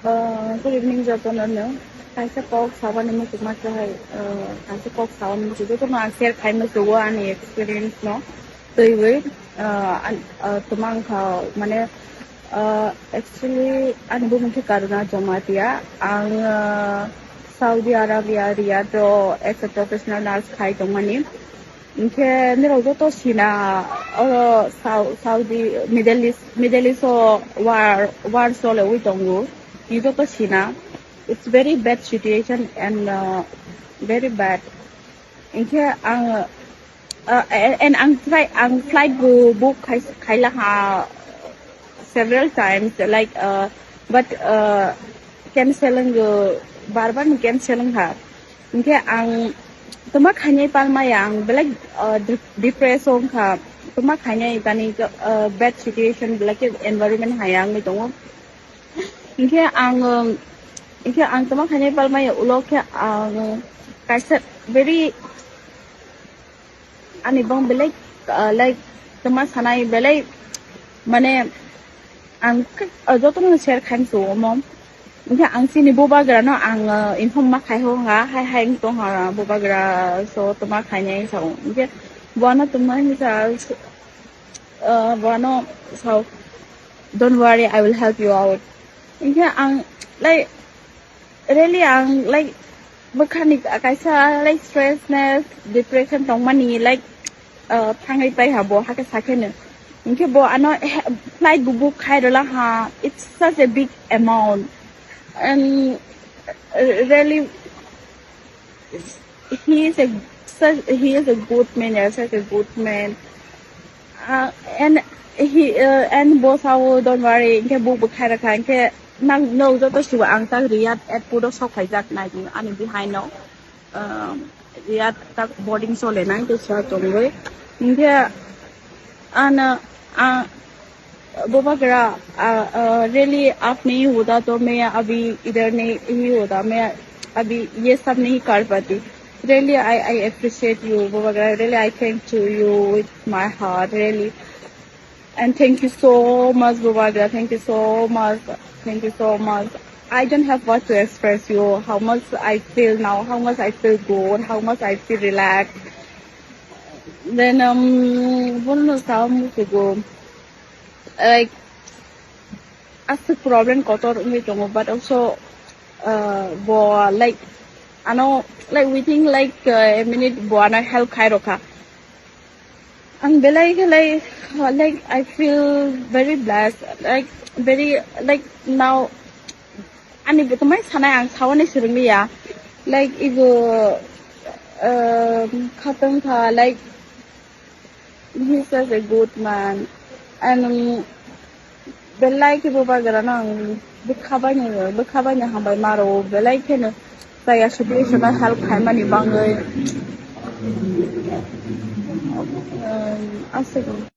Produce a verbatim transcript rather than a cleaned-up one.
Uh, good evening, jotono no. Kaisa kok sabani muchuk ma khe hai, uh, kaisa kok sabani muchuk jotono ang share khai muchuk o ani experience no. Twiwi, uh, an, uh, tumang kha mane, uh, actually ani bumung khe Karuna Jamatia. Ang, uh, Saudi Arabia Riyadh o as a professional nurse khai tongmani. Hinkhe norok joto sina, oro Sau-, Saudi, Middle East, Middle East o war, war chole wi tongo. Ni joto sina. It's very bad situation and, uh, very bad. Hinkhe ang, uh, and, and ang flight, ang flight bo book khai, khaila ha several times, like, uh, but, uh, cancel wng, bar bar ni cancel wng ha. Hinkhe ang toma khainai palmaya ang belai, uh, de-, depress wng kha. Toma khainai tani, uh, bad situation belai khe environment hai wngwi tongo. Hinkhe ang, um, hinkhe ang toma khainai palmaya ulo khe ang kaisa very ani bong belai, uh, like toma sanai belai mane ang, uh, jotono share khaim su omo. Hinkhe ang chini bubagra no ang, uh, inform ma khai ho ha, hai hai wng tong ha bubagra, so toma khainai sao. Hinkhe bono toma hinsa, uh, bono sao, "Don't worry, I will help you out." Hinkhe ang, like, really ang, like, bwkhani kaisa, like, stressness, depression tongmani, like, uh, thangwi pai ha bo, hakhe sakheno. Hinkhe bo ano he-, flight bo book khai rwla ha, it's such a big amount. And, uh, really, he is a such, he is a good man, uh, such a good man. Uh, and he, uh, and bo sao, "Don't worry," hinkhe bo bwkhai rwkha, hinkhe nang, no, joto sibo ang tak Riyadh airport o sok phaijak nai ani behind no, um, Riyadh tak boarding chole nai, tei sa tongwi. Hinkhe ano, uh, Bubagra, uh, uh, really, आपने ही होता तो मैं अभी इधर नहीं ही होता, मैं अभी ये सब नहीं कर पाती। Really, I, I appreciate you, Bubagra. Really, I thank to you with my heart, really. And thank you so much, Bubagra. Thank you so much. Thank you so much. I don't have what to express you, how much I feel now, how much I feel good, how much I feel relaxed. Then, um, bono no sao muchungo, like, aswk problem kotor wngwi tongo, but also, uh, bo, like, ano, like, within, like, uh, a minute bo ano help khai rokha. Ang belai khe, like, uh, like, I feel very blessed, like, very, like, now ani butumai sanai ang saoni swrwngya, like, igo, um, khatong kha, like, he's such a good man. And, um, belai khe bubagra no ang bwkha baino, bwkha baino hambai maro, belai kheno chaya situation o help khaimani bangwi. Um, aswk.